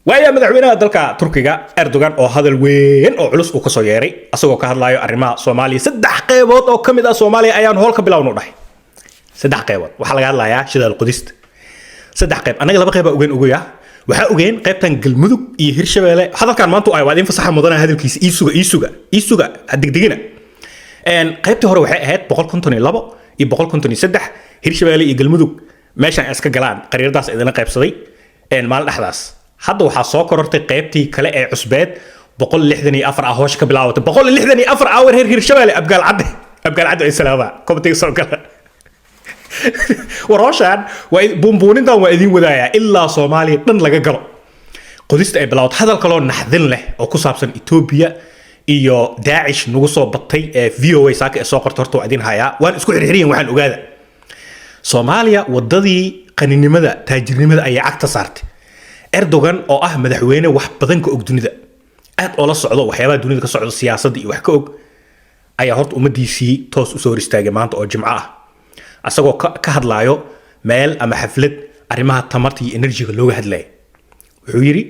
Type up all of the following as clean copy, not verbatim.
Waaya madaxweynaha dalka Turkiga Erdogan oo hadal weyn oo culus uu kasoo yeeray, asagoo ka hadlayo arrimaha Soomaaliya. Saddex qeybood oo ka mid ah Soomaaliya ayaan howl ka bilownu dhahay. Saddex qeybood waxaa laga hadlayaa shidaal qodista. Saddex qeyb, annaga laba qeyb baa ogeyn. Ogoya, waxaa ogeyn qaybtan Galmudug iyo Hirshabeelle. Hadalkan maanta waa idin fasaxa mudana hadalkiisa. Ii suga, ii suga, ii suga, ha degdegina. Qaybtii hore waxay ahayd 152 iyo 153, Hirshabeelle iyo Galmudug meeshan ay iska galaan. Qariiradaas idinla qaybsaday maalin dhexdaas. Hadda waxaa soo korortay qaybtii kale ee cusbeed, 164 ah hoosha ka bilaabatay. 164 awar reer Hirshabeelle, Abgaal Cadde, Abgaal Cadde ay salaama komitiga soo gala. War howshaan waa buunbuunintan waa idiin wadaayaa ilaa Soomaaliya dhan laga galo, qodista ay bilaabato. Hadal kaloo naxdin leh oo ku saabsan Etoobiya iyo Daacish nagu soo batay ee VOA saaka ee soo qorta horta waa idin hayaa. Waan isku xirxiriyan. Waxaan ogaada, Soomaaliya wadadii qaninimada, taajirnimada ayay cagta saartay. Erdogan oo ah madaxweyne wax badan ka og dunida, aad oo la socdo waxyaabaha dunida ka socdo, siyaasadda iyo wax ka og, ayaa horta ummadiisii toos usoo hor istaagay maanta oo Jimco ah, asagoo ka hadlaayo meel ama xaflad arrimaha tamarta iyo energy-ga looga hadlaya. Wuxuu yidhi: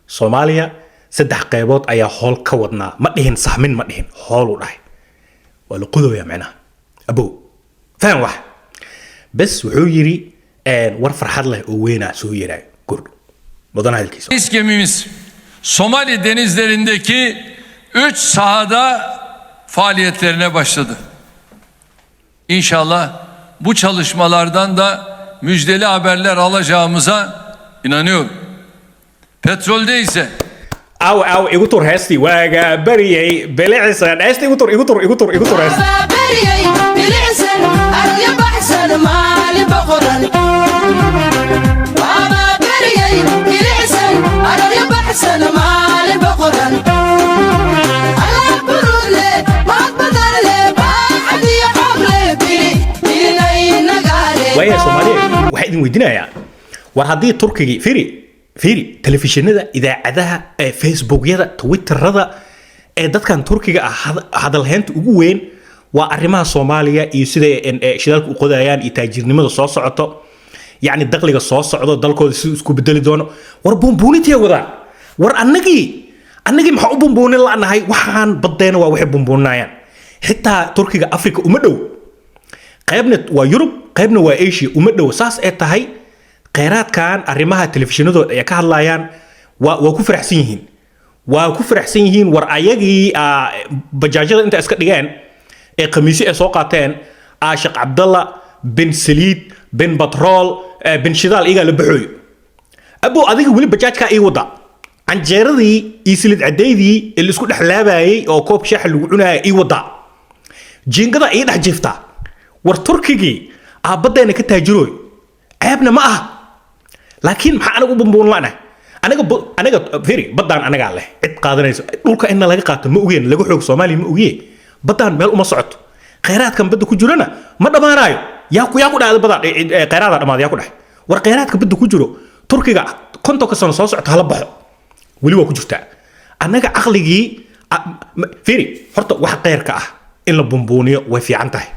"Soomaaliya saddex qeybood ayaa hool ka wadnaa." Ma dhihin sahmin, ma dhihin hooluu dhahay, waa la qodooyaa macnaha. Abow, faham wax bes. Wuxuu yidhi war farxad leh oo weynaa soo yeeraayo gordho mudana hadalkiisa. Reis gemimiz Somali denizlerindeki 3 sahada faaliyetlerine başladı. İnşallah bu çalışmalardan da müjdeli haberler alacağımıza inanıyorum. Petrolde ise Aw, aw, igu tur heestii "Waaga Bariyay Bilicsan". Heestii igu tur, igu tur, igu tur, igu tur heestii. Bariyay bilicsan, arya baxsan, maalin boqoran. Waaba bariyay bilicsan, arya baxsan, maalin boqoran. Allah burule, maad badan leh, baaxad iyo xoog leh, bili bilinay nagaale. Waaya Soomaaliya, waxaa idin weydiinayaa: war haddii Turkigii, fiiri, fiiri, telefishinada, idaacadaha, ee Facebookyada, Twitterada ee dadkan Turkiga ah, hadalhaynta ugu weyn waa arrimaha Soomaaliya iyo siday shidaalka u qodayaan iyo taajirnimada soo socoto, yacni dakhliga soo socdo dalkooda siduu isku bedeli doono. War buunbuunintay wadaan. War annagii maxaa u buunbuunin la'nahay? Waxaan badeena waa waxay buunbuuninayaan. Xitaa Turkiga Africa uma dhow, qaybna waa Yurub, qaybna waa Asia, uma dhow. Saas ee tahay kheyraadkan arrimaha telefishinadooda ay ka hadlayaan, waa ku faraxsan yihiin, waa ku faraxsan yihiin. War ayagii bajaajyada inta iska dhigeen ee khamiisyo ay soo qaateen, Sheekh Cabdalla bin Saliid bin Batrool bin Shidaal iyagaa la baxooyo. Abo, adiga weli bajaajkaa ii wada, canjeeradii iyo saliid cadeydii ee la isku dhexlaabayay oo koobka shaaxa lagu cunaayay ii wadaa, jiingada ii dhex jiiftaa. War Turkigii aabbadeena ka taajirooy, ceebna ma aha, laakiin maxaa anaga u bumbuun la'nahay? Anaga anaga firi, baddaan anagaa leh, cid qaadanayso dhulka inna laga qaato ma ogeen, laga xoog Soomaaliya ma ogiye. Baddaan meel uma socoto, kheyraadkan badda ku jirana ma dhammaanaayo. Yaa ku dhacday badda kheyraada dhammaada? Yaa ku dhahay? War kheyraadka badda ku jiro Turkiga 50-ka sano soo socota hala baxo, weli waa ku jirtaa. Annaga caqligii fiiri horta, wax kheyrka ah in la bumbuuniyo way fiican tahay.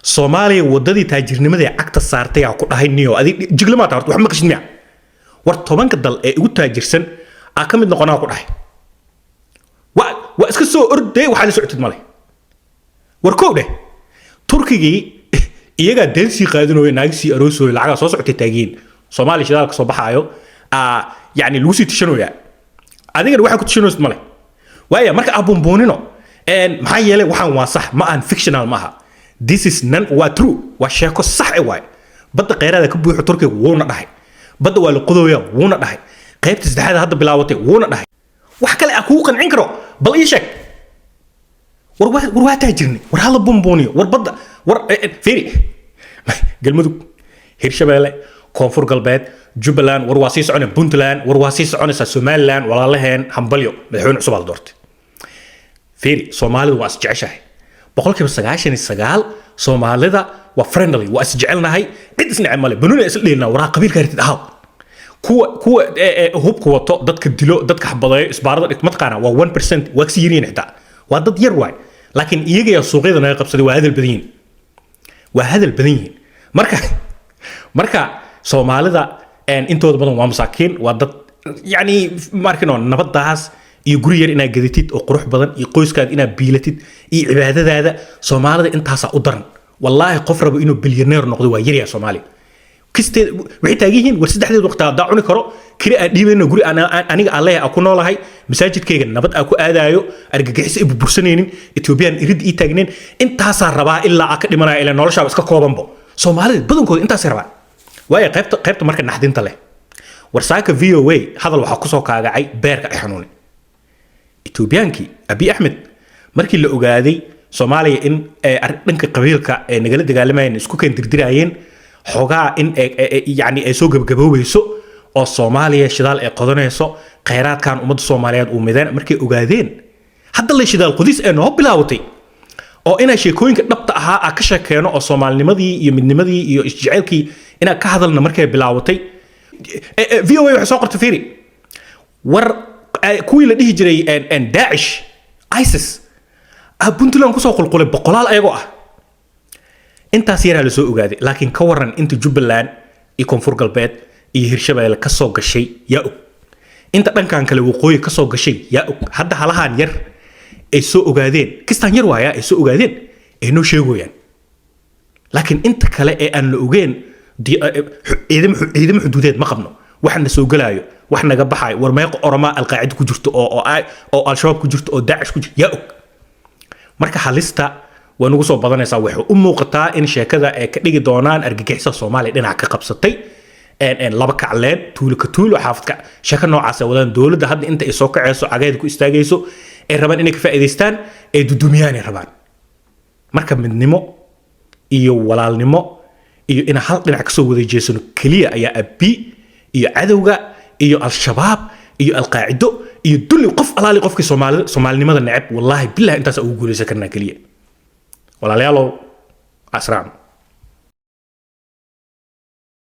Soomaaliya wadadii taajirnimada ee cagta saartay aa ku dhahay. Niyo adig jiglamaata horta wax maqashid miya? War 10-ka dal ee ugu taajirsan aa ka mid noqonaa ku dhahay. Waa iska soo orday, waxaa la socotid male. War kow dheh, Turkigii iyagaa deen sii qaadanayo, naagi sii aroosooyo, lacagaa soo socotay taagiin. Soomaaliya shidaalka soo baxaayo aa yacni lagu sii tishanayaa, adigana waxaa ku tishanaysid male. Waaya marka ah buunbuunino, maxaa yeelay waxaan waa sax, ma ahan fictional, ma aha. This is nan waa true, waa sheeko sax e waay. Badda kheyraada ka buuxo, Turkiga wuuna dhahay. Badda waa la qodooya, wuuna dhahay. Qaybta saddexaad hadda bilaabatay, wuuna dhahay. Wax kale aan kugu qancin karo bal ii sheeg. War waa taajirnay, war hala buunbuuniyo. War badda, war fiiri, Galmudug, Hirshabeelle, Koonfur Galbeed, Jubbaland, war waa sii soconay, Puntland, war waa sii soconaysaa, Somaliland walaalaheen, hambalyo, madaxweyne cusub aa la doortay. Fiiri, Soomaalidu waa isjeceshahay, 99% Soomaalida waa friendly, waa isjecelnahay, cid isneceb male, banuni isla dheelnaa. Waraa qabiilka haritid ahaw, kuwa hubka wato, dadka dilo, dadka xabadeeyo, isbaarada dhigto, mataqaana waa 1%, waa kasi yaryihiin xitaa, waa dad yar waay. Laakiin iyagayaa suuqyada naga qabsaday. Waa hadal badan yihiin, waa hadal badan yihiin. Marka Soomaalida intooda badan waa masaakiin, waa dad Yacni maarkino nabadaas iyo guri yar inaad gadatid oo qurux badan iyo qoyskaada inaad biilatid iyo cibaadadaada. Soomaalida intaasaa u daran. Wallaahi, qof rabo inuu bilyaneer noqdo waa yaryaa Soomaaliya. Kisteed waxay taagan yihiin, war saddexdeed waqti haddaa cuni karo, kiri aan dhiibayno, guri aniga aan leeyahay aan ku noolahay, masaajidkayga nabad aan ku aadaayo, argagixiso i burbursanaynin, Etoobiyaan irid ii taagnayn, intaasaa rabaa ilaa aan ka dhimanaya. Ilaa noloshaaba iska koobanbo. Soomaalida badankooda intaasay rabaan. Waayo, qaybta marka naxdinta leh, warsaaka VOA hadal waxaa kusoo kaagacay beerka ay xanuunay. Etoobiyaankii Abiy Axmed, markii la ogaaday Soomaaliya in dhanka qabiilka ay nagala dagaalamayeen, isku keen dirdirayeen xoogaa, in yani ay soo gabagaboobayso oo Soomaaliya shidaal ay qodanayso, khayraadkan ummadda Soomaaliyeed uu mideen, markay ogaadeen hadda la shidaal qodis ee noo bilaawatay oo inaa sheekooyinka dhabta ahaa aa ka sheekeeno oo soomaalinimadii iyo midnimadii iyo isjeceylkii inaan ka hadalna markay bilaawatay, VOA waxay soo qortay, fiiri, war kuwii la dhihi jiray Daacish, ISIS ah, Puntland kusoo qulqulay boqolaal ayagoo ah. Intaas yaraa lasoo ogaaday, laakiin ka waran inta Jubbaland iyo Koonfur Galbeed iyo Hirshabeelle ka soo gashay? Yaa og? Inta dhankan kale waqooyi ka soo gashay, yaa og? Hadda halahan yar ay soo ogaadeen, kistaan yar waaya ay soo ogaadeen ay noo sheegoyaan, laakiin inta kale ee aan la ogeen, ciidamo xuduudeed ma qabno. Wax na soo gelaayo, wax naga baxaayo, war meeqa Oromaa Alqaacida ku jirto oo Al-Shabaab ku jirto oo Daacish ku jirto, yaa og? Marka halista waa nagu soo badanaysaa. Waxay u muuqataa in sheekada ay ka dhigi doonaan argagixisada Soomaaliya dhinac ka qabsatay, laba kacleen, tuulo ka tuulo, xaafadka, sheeko noocaas ay wadaan. Dowladda hadda inta ay soo kacayso, cagaheeda ku istaagayso, ay rabaan inay ka faa'iidaystaan, ay dudumiyaan ay rabaan. Marka midnimo iyo walaalnimo iyo inaan hal dhinac kasoo wada jeesano keliya ayaa Abi iyo cadowga iyo Al-Shabaab iyo Alqaacido iyo dulli, qof alaali qofkii Soomaalida, Soomaalinimada neceb, wallaahi billahi intaas ugu guulaysan karnaa keliya. Walaalayaalow, asraacno.